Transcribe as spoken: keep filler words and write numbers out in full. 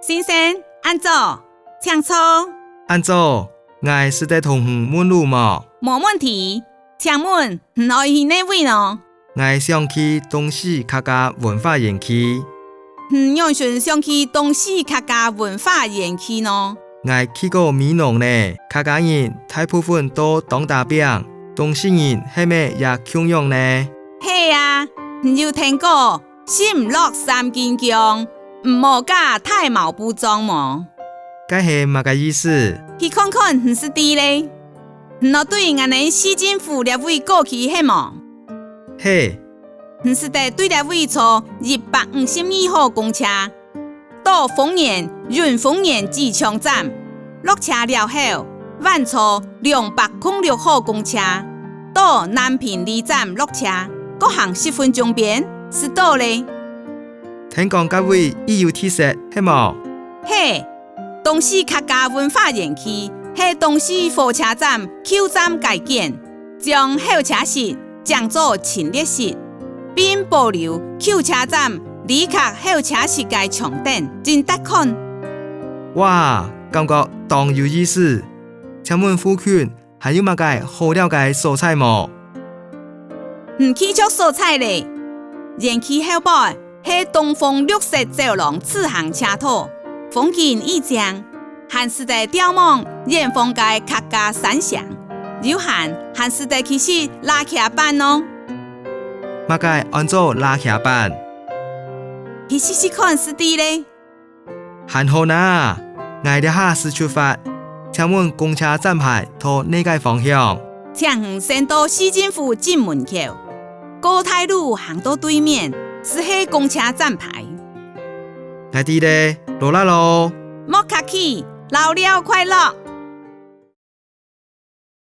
先生，恁早，請坐。恁早，𠊎使得同你問路無？無問題，請問你愛去哪位呢？𠊎想去東勢客家文化園區。你仰般想去東勢客家文化園區呢？ 𠊎去過美濃了，客家人大部分都當打拚，東勢人係毋係也共樣呢？係啊，你有聽過「食毋落三斤薑，毋好嫁大茅埔莊」無？該係麼个意思？去看看你就知了。你愛對𠊎等市政府這位過去係無？係。你使得對這位坐一百五十二號公車， 到豐原永豐原機場站，落車了後，換坐兩百空六號公車，到南平里站落車，過行十分鐘片就到了。聽講該位已有特色，係無？係，東勢客家文化園區係東勢火車站舊站改建， 將候車室整做陳列室，並保留舊車站旅客候車室个長凳，真值得看。哇，感覺當有意思！請問附近還有麼个好尞个所在無？你去著所在了，園區後背 係東豐綠色走廊自行車道，風景異靚，還使得眺望遠方个客家山城，有閒還使得去食蝲䗁粄哦。麼个安做蝲䗁粄？去食食看就知了。還好哪，𠊎這下就出發，請問公車站牌到哪个方向？請你先到市政府正門口， 過大路行到對面，就係公車站牌。𠊎知了，勞力囉！莫客氣，遶尞快樂！